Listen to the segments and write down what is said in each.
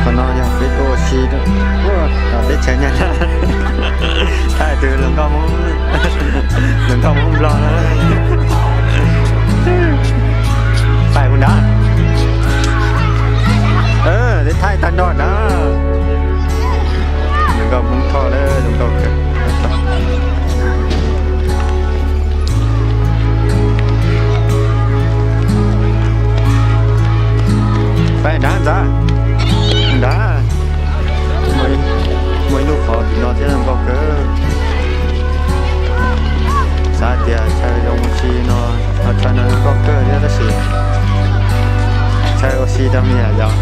Qhov no yog peb tuaj ua si rau teb chaws Nyab Laj, thaij tus hluas nkauj Hmoob, hluas nkauj Hmoob Nplog na. Pais mus nrad. Thaij tag nrho na. Hluas nkauj Hmoob Thoj na, hluas nkauj kawg. Pais nrad ntxawm, nrad. Muaj ib lub qhov tim no thiab, zoo nkauj kawg. Xav tias chaw zoo ua si no, chaw no zoo nkauj kawg thiab tab sis chaw ua si rau me nyuam yaus.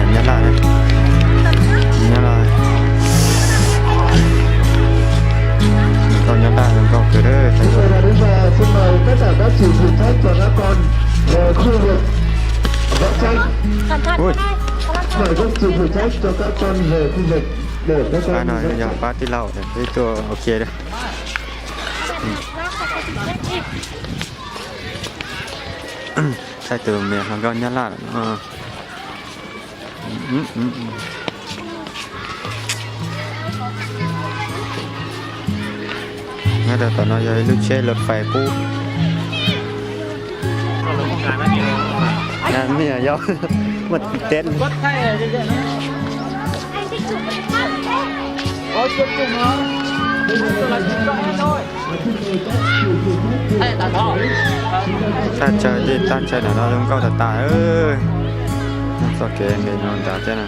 Nyab Laj, Nyab Laj, Nyab Laj zoo nkauj kawg. Ui, pab no yog pab tij laug, peb tuaj ua ke. Thaij tus me hluas nkauj Nyab Laj no. Nyob rau tom no yog ib lub tsheb lawv fais qub. Me nyuam yaus muaj teb. Thaj chaw, thaj chaw no zoo nkauj tas tas. Txoj kev nqis no nrad thiab na.